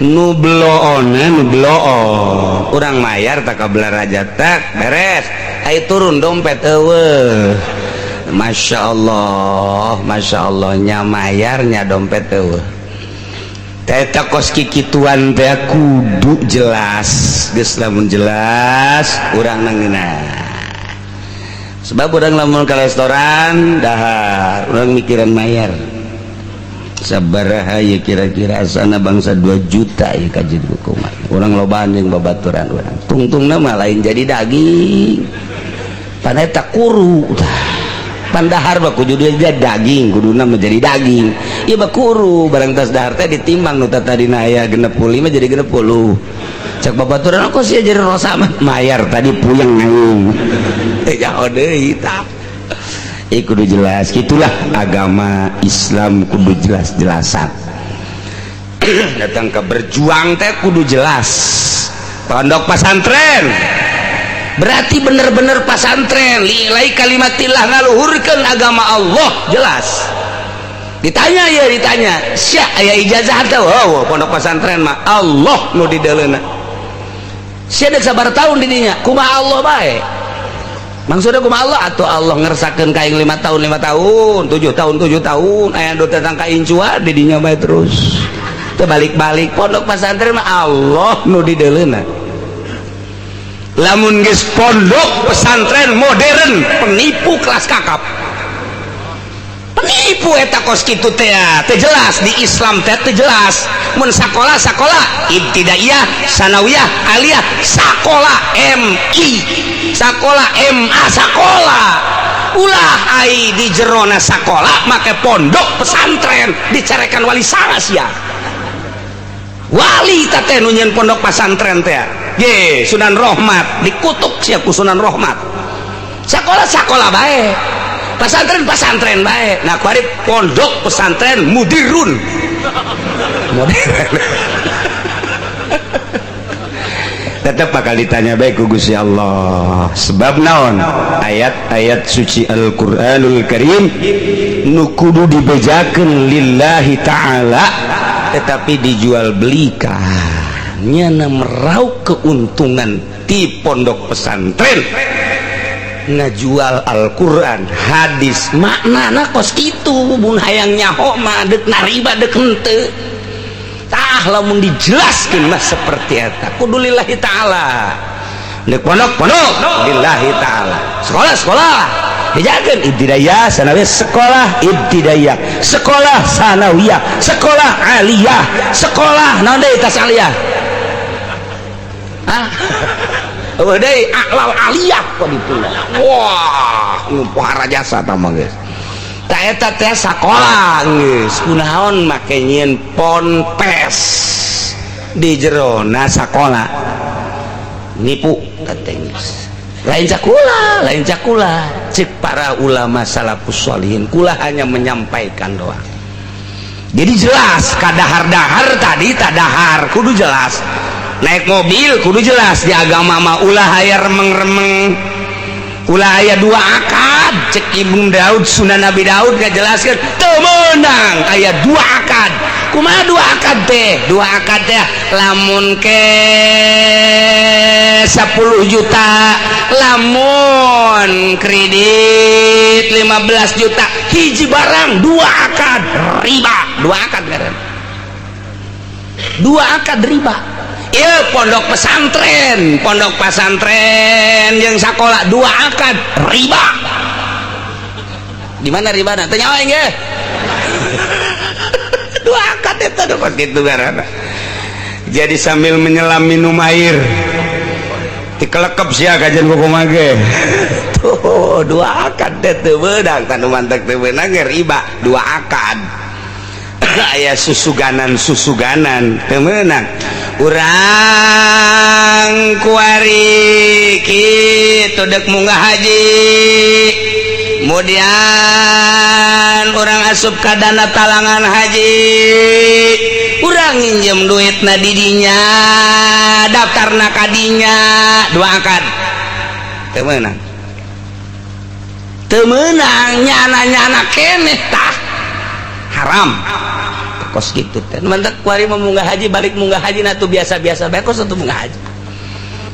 nu bloona nu bloon urang mayar tah ka Belaraja tak beres ayo turun dompet eueuh Masya Allah nya mayarnya dompet eueuh eta kos kikituan teh kudu jelas geus lamun jelas urang nangeuna sebab urang lamun ka restoran dahar urang mikiran mayar sabaraha ye kira-kira asana bangsa 2 juta ye kajeun kumaha urang lobaan jeung babaturan urang tungtungna mah lain jadi daging pan eta kuru pandahar mah kudu dia daging kuduna menjadi daging ieu mah kuru barang tas dahar teh ditimbang nu tadina aya 65 jadi 60 cek babaturan kok sia jadi rosa mayar tadi puyeng aing teh jaho deui tah ieu kudu jelas gitulah agama Islam kudu jelas-jelasan datang ke berjuang teh kudu jelas pondok pesantren berarti bener-bener pasantren li'ilai kalimatillah ngaluhurkeun agama Allah jelas ditanya ya ditanya sia aya ijazah teh oh pondok pesantren mah Allah nu dideuleuna sia deuk sabaraha tahun di dinya kumaha Allah bae maksudnya kumaha Allah atuh Allah ngersakeun ka aing 5 tahun 5 tahun 7 tahun 7 tahun aya nu datang ka incua di dinya bae terus teu balik-balik pondok pesantren mah Allah nu dideuleuna lamun geus pondok pesantren modern penipu kelas kakap penipu eta kos kitu teh teu jelas di Islam teh teu jelas mun sakola sakola ibtidaiyah sanawiyah aliyah sakola MI sakola MA sakola ulah ai di jerona sakola make pondok pesantren dicarekan wali sanga sia wali teh nu nyieun pondok pesantren teh. Ye, Sunan Rohmat dikutuk sia ku Sunan Rohmat. Sekolah sekolah bae, pesantren pesantren bae. Nah, kuari pondok pesantren mudirun. Modern. Tetap bakal ditanya baik ku Gusti Allah. Sebab naon? Ayat-ayat suci Al-Qur'anul Karim nu kudu dibejakeun lillahi ta'ala tetapi dijual belikan. Nyana meraup keuntungan di pondok pesantren ngajual Al-Qur'an, hadis, maknana kos kitu mun hayang nyaho mah deuk nariba deuk henteu. Tah lamun dijelaskeun mah seperti eta kudu lillahi ta'ala. Deuk pondok pondok lillahi ta'ala. Sekolah sekolah dijakeun ibtidaiyah sanawiyah, sekolah ibtidaiyah, sekolah sanawiyah, sekolah aliyah, sekolah naon deui tas aliyah? Hah? Eueuh deui a'lal aliyah kok ditu. Wah, nu pohara jasa tah mah geus. Tah eta teh sakola geus kunaon make nyieun ponpes di jerona sakola. Nipu teh geus. Lain cakula, lain cakula. Cek para ulama salafus sholihin, kula hanya menyampaikan doang. Jadi jelas kadahar-dahar tadi tadahar kudu jelas. Naik mobil kudu jelas di agama mah ulah aya remeng-remeng. Ulah aya dua akad. Cek Ibnu Daud Sunan Nabi Daud ngajelaskeun teu meunang aya dua akad. Kumaha dua akad teh? Dua akad teh lamun ke 10 juta, lamun kredit 15 juta, hiji barang dua akad riba, dua akad ngaran. Dua akad riba. Ieu pondok pesantren jeung sakola dua akad riba. Di mana ribana? Teu nyawa ge. Dua akad eta kos kitu ngaranna. Jadi sambil menyelam minum air dikelekep sia kajian kumaha ge. Tuh dua akad teh teu beunang, tanu mantek teu beunang ge riba dua akad. Aya susuganan-susuganan teu meunang. Urang kuari kitu deuk munggah haji. Kemudian urang asup ka dana talangan haji. Urang nginjem duitna di dinya, daftarna ka dinya, dua akad. Teu meunang. Teu meunang nyana-nyana keneh tah. Haram. Kos gitu teh. Mantak kuari mah munggah haji balik munggah haji na tuh biasa-biasa bae kos atuh munggah haji.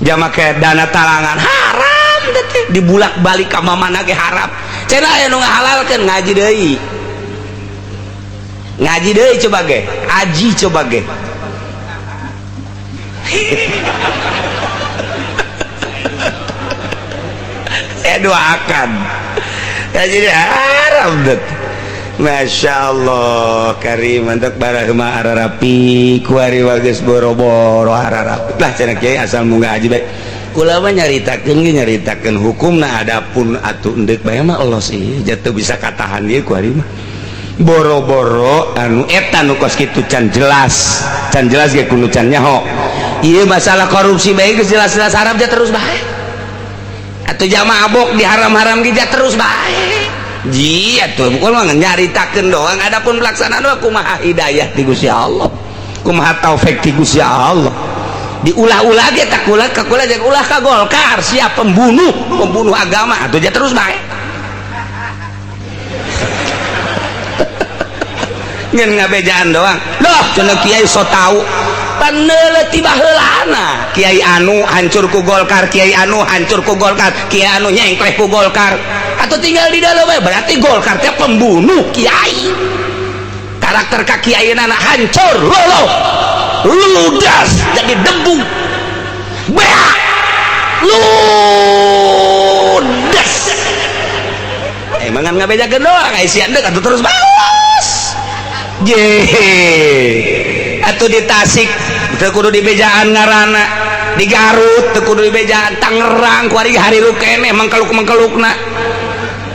Jama ke dana talangan haram teh dibulak-balik ka mamana ge haram. Cenah aya nu ngahalalkeun ngaji deui. Ngaji deui coba ge, haji coba ge. Saya doakan. Ya jadi haram deh. Masya Allah karim mantap barahma ararapi kuari wages boro-boro ararapi lah cenah kiai asal munggah haji bae. Kula mah nyaritakeun ge nyaritakeun hukumna adapun atuh endek bae mah Allah sih jatuh bisa katahan ieu kuari mah. Boro-boro anu eta nu kos kitu can jelas ge kudu can nyaho. Ieu masalah korupsi bae geus jelas-jelas haram ja terus bae. Atuh jamaah mabok di haram-haram ge ja terus bae. Ji atuh bukan mah nyaritakeun doang adapun pelaksanaan mah kumaha hidayah ti Gusti Allah. Kumaha taufik ti Gusti Allah. Diulah-ulah ge tak kula ka kula jeung ulah ka Golkar siap pembunuh, pembunuh agama atuh ja terus bae. Ngan ngabejaan doang. Loh cenah kiai so tau. Paneuleuh ti baheulana. Kiai anu hancur ku Golkar, kiai anu hancur ku Golkar, kiai anu nyengkleh ku Golkar. Atau tinggal di dalam berarti Golkar teh pembunuh kiai. Karakter ka kiai anak hancur, lolo, ludas jadi debu, beak, ludas. Emang kan ngabejakeun doang, ai sia deuk atuh terus balas. Je, atuh di Tasik teu kudu dibejaan ngaranna, di Garut teu kudu dibejaan, Tangerang kuari harirup keneh mangkeluk-mangkelukna.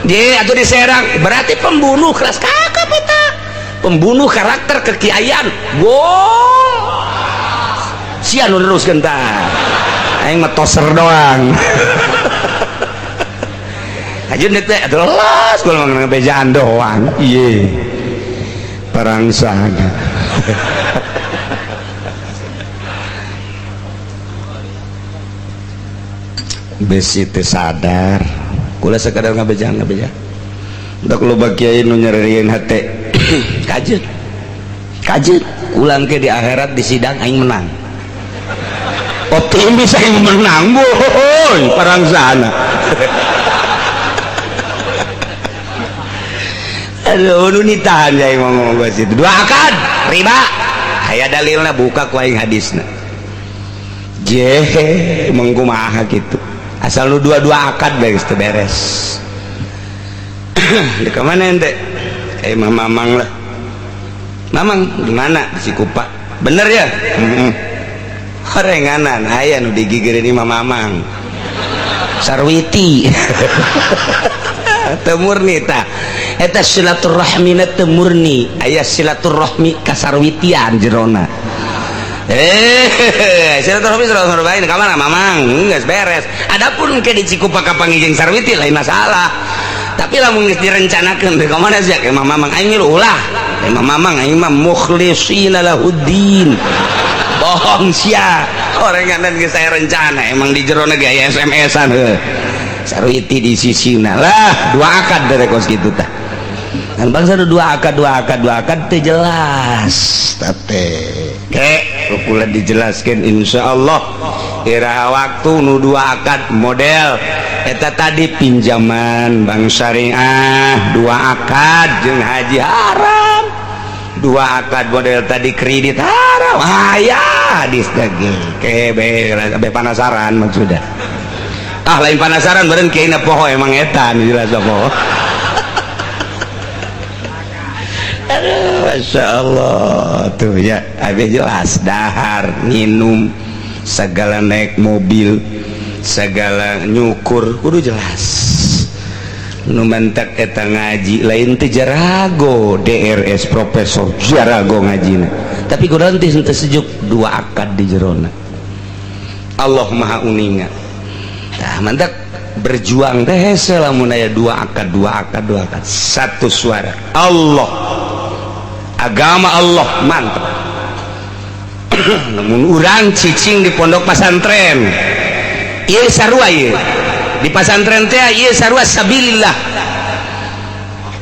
Je atuh di Serang berarti pembunuh kelas kakap eta. Pembunuh karakter kekiaian. Wow. Sia nu neruskeun tah. Aing mah toser doang. Aja teh jelas kalau bejaan doang. Iye. Parangsang. Besi teu sadar. Kula sekadar ngabejaan ngabejaan. Untuk loba kiai nu nyerieun hate. Kajeun. Kajeun ulang ke di akhirat di sidang aing menang. Optimis aing menang boy parangsana. Aduh nu nitahan aing ngomong gua situ. Dua akad riba. Aya dalilna buka ku aing hadisna. Je mengkumaha kitu. Asal lu dua-dua akad bae geus teu beres. Di mana ente? Kayak mamang lah. Mamang di mana? Di Cikupa. Bener ya? Heeh. Horenganan aya nu digigireun imah mamang. Sarwiti. Teu murni tah. Eta silaturahmina teu murni. Aya silaturahmi ka sarwitian jerona. Silaturahmi silaturahmi ka mana mamang? Geus beres. Adapun ke di Cikupa ka panggih jeung Sarwiti lain masalah. Tapi lamun geus direncanakeun ka mana sia ka mamang aing milu ulah. Imam mamang aing mah mukhlisina lahuddin. Bohong sia. Orenganan geus saya rencana emang di jerona ge aya SMS-an heuh. Sarwiti di sisina lah dua akad dari kos kitu tah. Kan bangsa dua akad dua akad dua akad teu jelas tate. Ke kula dijelaskeun insyaallah iraha waktu nu dua akad model eta tadi pinjaman bank syariah dua akad jeung haji haram dua akad model tadi kredit haram aya hadis lagi kebe be panasaran maksudnya ah lain panasaran beureun kieu na poho emang eta nu jelas poho. Aduh masyaallah tuh ya abeh jelas dahar minum segala naik mobil segala nyukur kudu jelas nu mantak eta ngaji lain teh jarago DRS profesor jarago ngajina tapi kudu teh teu sejuk dua akad di jerona Allah maha uninga tah mantak berjuang teh hese lamun aya dua akad dua akad dua akad satu suara Allah agama Allah mantap. Namun urang cicing di pondok pesantren ieu sarua ieu di pesantren teh ieu sarua sabilillah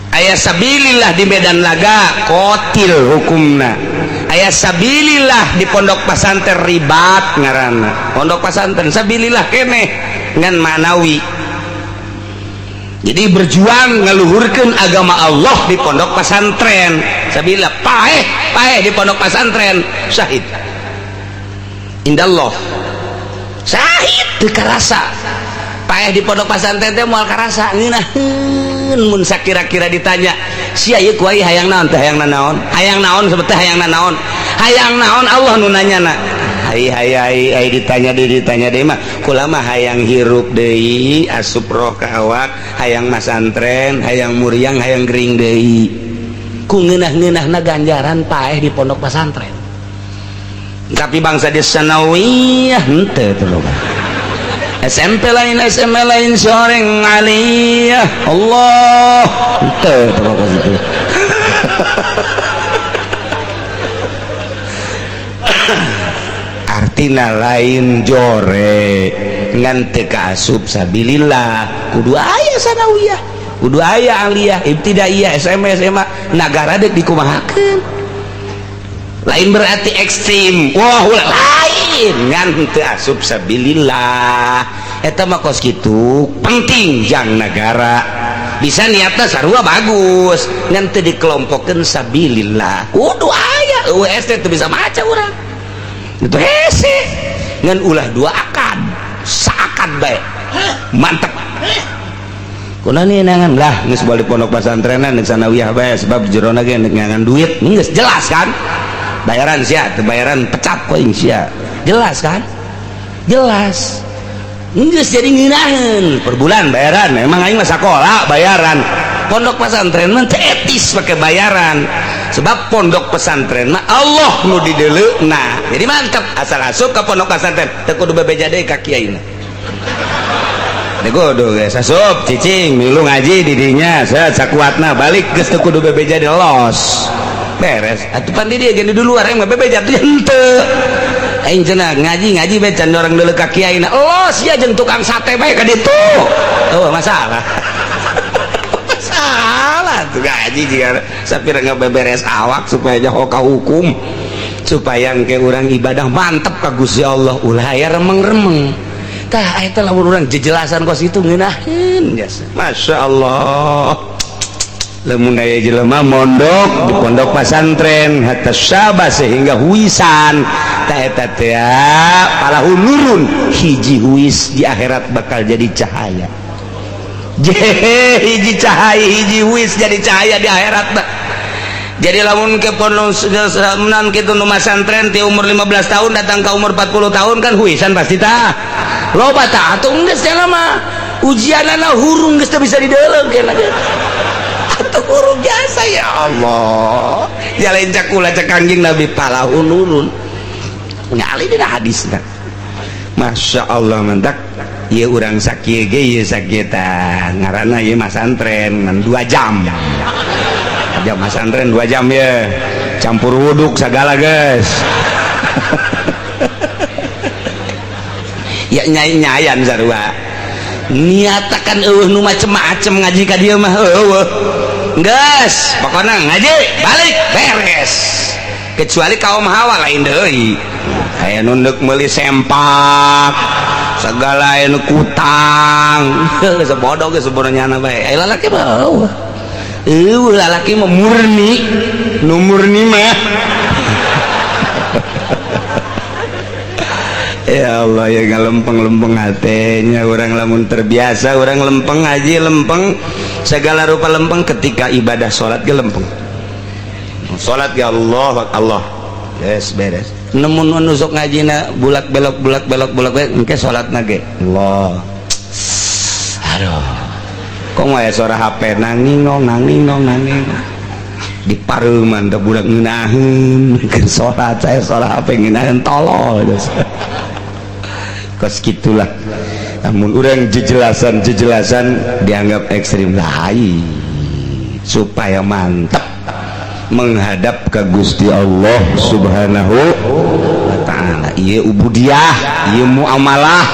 aya sabilillah di medan laga kotil hukumna aya sabilillah di pondok pesantren ribat ngaranna pondok pesantren sabilillah keneh ngan manawi. Jadi berjuang ngaluhurkeun agama Allah di pondok pesantren sabilillah paeh paeh di pondok pesantren syahid indallah syahid teu karasa paeh di pondok pesantren teh moal karasa ngeunaheun mun sakira-kira ditanya sia ieu ku ai hayang naon teh hayang naon hayang naon sebet teh hayang naon hayang naon Allah nu nanyana hai hai hai ai ditanya deui mah kula mah hayang hirup deui asup roh ka awak hayang masantren hayang muriang hayang gering deui ku ngeunah-ngeunahna ganjaran paeh di pondok pesantren tapi bangsa di sanawiyah henteu teu loba SMP lain SMA lain soreng aliyah Allah henteu teu loba kitu. Artina lain jore ngan teu kaasup sabilillah kudu aya sanawiyah kudu aya aliyah ibtidaiyah SMA SMA nagara deuk dikumahakeun lain berarti ekstrim wah lain ngan teu asup sabilillah eta mah kos kitu penting jang nagara bisa niatna sarua bagus ngan teu dikelompokeun sabilillah kudu aya UST teu bisa maca urang itu hese ngan ulah dua akad saakad bae mantep kuna nangan lah geus balik pondok pesantrenan deuk sanawiyah bae sebab jerona ge nek ngangan duit geus jelas kan bayaran sia teu bayaran pecat ku aing sia jelas kan jelas geus jadi ngeunaheun per bulan bayaran emang aing mah sakola bayaran Pondok pesantren mah teu etis pakai bayaran. Sebab pondok pesantren mah Allah nu dideuleuna. Jadi mantep asal asup ka pondok pesantren teu kudu bebeja deui ka kiaina. Teu kudu geus asup cicing milu ngaji di dinya set sakuatna balik geus teu kudu bebeja deui los. Beres. Atuh pan di dieu ge di luar mah bebeja teh henteu. Aing cenah ngaji-ngaji bae can dorong deuleu ka kiaina. Los ya jeung tukang sate bae ka ditu. Oh, masalah. Masalah tuh ngaji jika sapira ngabeberes awak supaya nyaho ka hukum. Supaya engke urang ibadah mantep ka Gusti Allah ulah aya remeng-remeng. Tah eta lamun urang jejelasan kos itu ngeunaheun jasa. Masya Allah. Lamun aya jelema mondok di pondok pesantren hatta syaba sehingga huisan ta eta teh palahu nurun hiji huis di akhirat bakal jadi cahaya. Jehe hiji cahaya hiji huis jadi cahaya di akhirat mah. Jadi lamun ke pondok menan kitu nu masantren ti umur 15 tahun datang ke umur 40 tahun kan huisan pasti tah. Loba tah atuh geus teh mah ujianana hurung geus teu bisa dideuleung kena ge. Atau hurung biasa ya Allah. Jalain cakula cek Kangjeng Nabi palahu nurun. Nyali dina hadisna. Masya Allah mentak ieu urang sakieu ge ieu sakieu tah ngaranna ieu masantren ngan 2 jam. Jam masantren 2 jam ye. Campur wuduk sagala geus. Ya nyai-nyayan sarua. Niatakan eueuh nu macem-macem ngaji ka dieu mah eueuh. Geus, pokona ngaji balik beres. Kecuali kaum hawa lain deui. Aya nu neuk meuli sempak, segala aya nu kutang. Geus bodoh geus sebenarnya bae. Aya lalaki mah eueuh. Eueuh lalaki mah murni, nu murni mah. Ya Allah ya ngalempeng-lempeng hatenya orang lamun terbiasa orang lempeng ngaji lempeng segala rupa lempeng ketika ibadah salat ge lempeng. Salat ya Allah Allah. Yes beres. Nemun nu sok ngajina bulak belok bulak belok bulak belok engke salatna ge Allah. Aduh. Kok mah suara HP nanging nanging nanging. Di pareuman teh budak ngeunaheun keur salat saya salat HP ngeunaheun tolol. Kos gitulah. Namun orang jejelasan-jejelasan dianggap ekstrim lain supaya mantap menghadap ke Gusti Allah Subhanahu wa ta'ala. Ieu ubudiah, ieu muamalah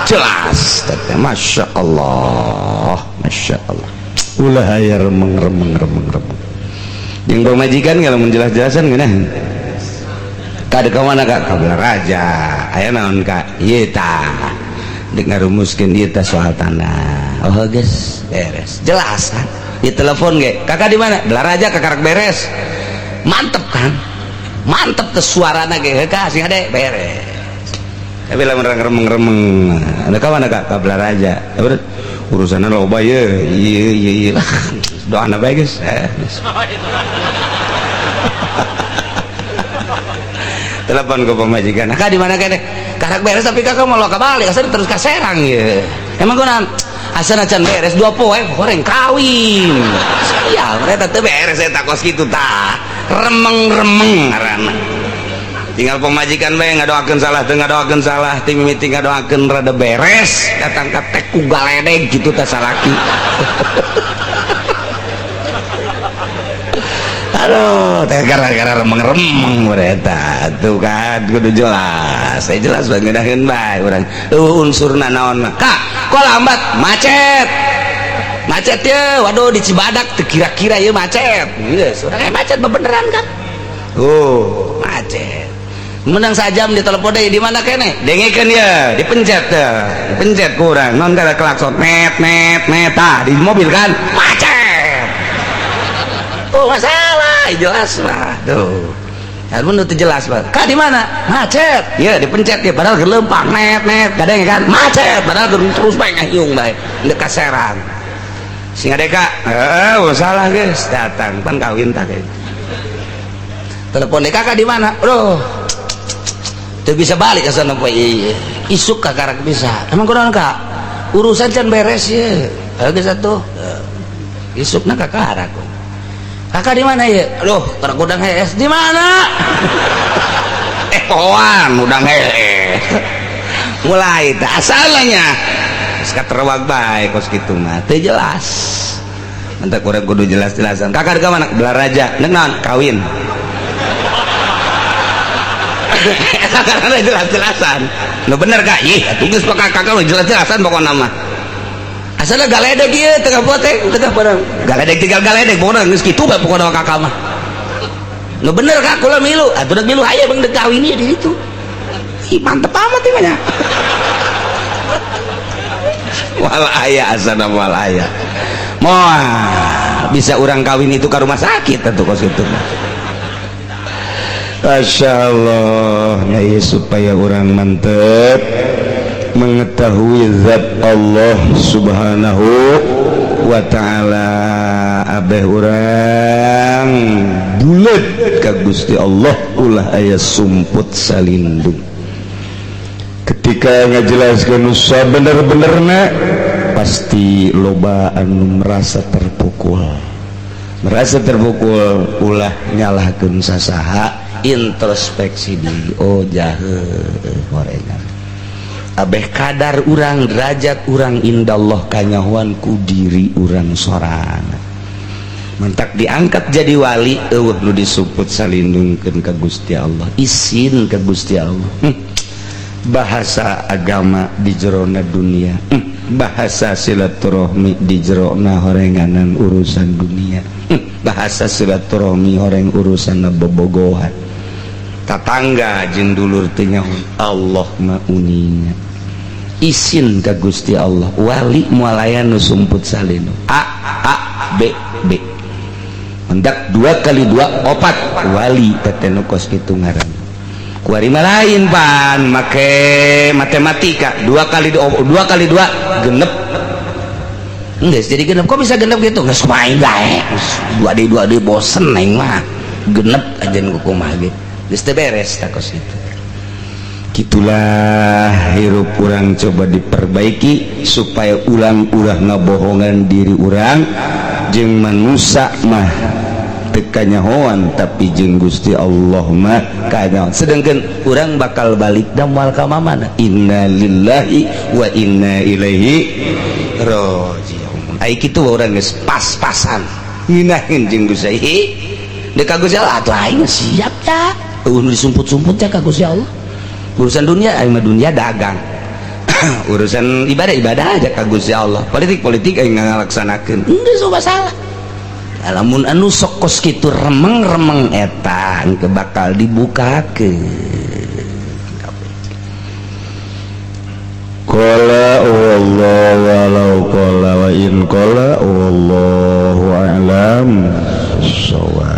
jelas. Masya Allah, Masya Allah. Ulah aya remeng remeng remeng remeng. Jeung pamajikan kalau menjelas-jelasan ngeunah. Kada ka mana Kak? Ka Raja. Aya naon Kak? Ieu tah. Dek ngarumuskeun ieu tah soal tanah. Oh geus, beres. Jelas kan? Di telepon ge, "Kakak di mana?" Balaraja kakarak beres. Mantep kan? Mantep ke suarana ge, "Kak, sing ade beres." Tapi lamun remeng-remeng, ada ka mana Kak? Ka Balaraja. Urusanna loba ye. Ieu ieu ieu. Doana bae geus. Telepon ke pemajikan, "Kak di mana kene?" "Karak beres tapi kakak mau loka balik, asal terus ka Serang ye." "Emang kunaon?" "Asa can beres 2 poe goreng kawin." Sial, mereka teu beres eta kos kitu tah. Remeng-remeng ngaranna. Tinggal pemajikan bae ngadoakeun salah teu ngadoakeun salah, ti mimiti ngadoakeun rada beres, datang ka tek ku galedeg kitu tah salaki. Aduh, teh gara-gara remeng-remeng mereka tuh kan kudu jelas. Saya jelas banget ngeunaheun bae urang. Eueuh unsurna naon mah. Kak, kok lambat? Macet. Macet ye, waduh di Cibadak teu kira-kira ieu macet. Geus, urang macet bebeneran kan? Oh, macet. Menang sajam di telepon deui di mana keneh? Dengekeun ye, dipencet teh. Dipencet ku urang. Non kada klakson net net net tah di mobil kan. Macet. Oh, masalah jelas lah tuh. Lamun teu jelas mah. Kak di mana? Macet. Ya dipencet ya padahal keur leumpang net net kadang kan macet padahal terus bae ngahiung bae deuk ka Serang. Sing ade Kak, heeh masalah geus datang pan kawin tah ge. Telepon deh kakak di mana? Aduh. Teu bisa balik asana poe ieu. Isuk kakarak bisa. Emang kunaon Kak? Urusan can beres ye. Geus atuh. Isukna kakak aku. Kakak di mana ya? Aduh, tergodang hees di mana? Pohoan udang hees. Mulai tak asalnya. Geus katerwag bae kos kitu mah. Teu jelas. Mantap kurang kudu jelas-jelasan. Kakak di mana? Balaraja. Nek naon? Kawin. Karena jelas-jelasan. Nu bener kak? Ih, atuh geus kakak kakak jelas-jelasan pokokna mah. Asalna galedeg ieu tengah potek, tengah barang. Galedeg tinggal galedeg pokokna geus kitu bae pokokna kakak mah. Nu bener kak kula milu. Atuh dek milu aya bang dek kawin ieu di ditu. Ih, mantep amat ieu mah nya. Wal aya asana wal aya. Moal bisa urang kawin itu ke rumah sakit atuh kos kitu mah. Masya Allah ya, supaya orang mantep mengetahui zat Allah Subhanahu wa ta'ala, abeh urang bulet ka Gusti Allah, ulah aya sumput salindung. Ketika ngajelaskeun nusa bener-benerna pasti loba anu merasa terpukul, merasa terpukul. Ulah nyalahkeun sasaha, introspeksi diri. Oh, jahe gorengan abeh kadar urang, derajat urang indallah kanyahoan ku diri urang sorangan. Mentak diangkat jadi wali eueuh nu disumput salindungkeun ka Gusti Allah, isin ka Gusti Allah. Bahasa agama di jerona dunia, bahasa silaturahmi di jerona horenganan urusan dunia, bahasa silaturahmi horeng urusan bobogohan tatangga jeung dulur teu nyaho. Allah mah uninga, isin ka Gusti Allah. Wali moal aya nu sumput salindung. A A B B mendak dua kali dua opat. Wali teh nu kos kitu ngaran. Kuari mah lain pan make matematika, dua kali dua kali dua genep. Enggak jadi genep. Kok bisa genep gitu? Geus main bae dua d dua d, bosen aing mah, genep aja nu kumaha ge geus teu beres tak kos kitu. Gitulah hirup urang, coba diperbaiki supaya ulang-ulah ngabohongan diri urang jeung manusia mah teu kanyahoan, tapi jeung Gusti Allah mah kanyahoan. Sedangkan urang bakal balik dan moal ka mana. Inna lillahi wa inna ilaihi rajiun. Ai kitu urang geus pas-pasan nginahin jeung Gusti. Deuk ka Gusti Allah atuh aing siap ya, eueuh nu disumput-sumput ya ka Gusti Allah. Urusan dunia aing mah dunia dagang, urusan ibadah ibadah aja ka Gusti Allah, politik politik aing ngalaksanakeun, geus masalah. Lamun anu sok kos kitu remeng-remeng eta engke bakal dibukakeun. Qala wallahu walau qala wa in qala wallahu a'lam shawab.